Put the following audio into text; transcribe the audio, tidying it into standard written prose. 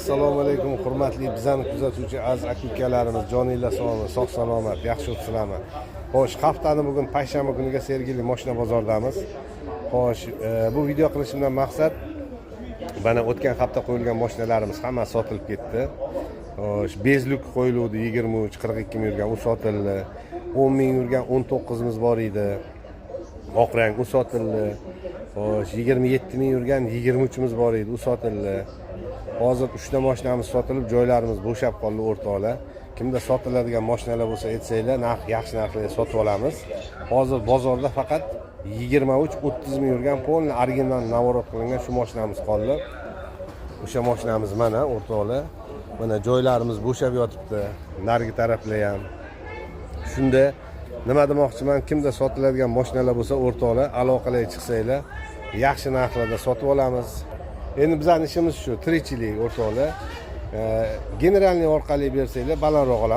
Assalomu alaykum, hurmatli bizani kuzatuvchi aziz aka ukalarimiz, joninglar sog'mi, sog' salomat, yaxshi o'tibsizlarmi? Xo'sh, haftani bugun payshanba kuniga Sergeli moshina bozoridamiz. Xo'sh, bu video qilishimdan maqsad, mana, o'tgan hafta qo'yilgan mashinalarimiz hammasi sotilib ketdi. Xo'sh, без люк qo'yiluvdi, 23, 42 ming yurgan, u sotildi. 10 ming yurgan 19imiz bor edi, oq rang, u sotildi. Xo'sh, 27 ming yurgan 23imiz bor edi, u sotildi. Hozir uchta mashinamiz sotilib, joylarimiz bo'shab qoldi. O'rtoqlar, kimda sotiladigan mashinalar bo'lsa, aytsanglar, narx, yaxshi narxlarda sotib olamiz. Hozir bozorda faqat 23, 30 ming yurgan, полный original, наворот qilingan shu mashinamiz qoldi. O'sha mashinamiz mana, o'rtoqlar, mana, joylarimiz bo'shab yotibdi, narigi taraflar ham. Shunda nima demoqchiman, kimda sotiladigan mashinalar bo'lsa, o'rtoqlar, aloqalarga chiqsanglar, yaxshi narxlarda sotib olamiz. Endi bizani ishimiz shu, tirikchilik, o'rtoqlar. Генеральный orqali bersanglar, balandroq olamiz.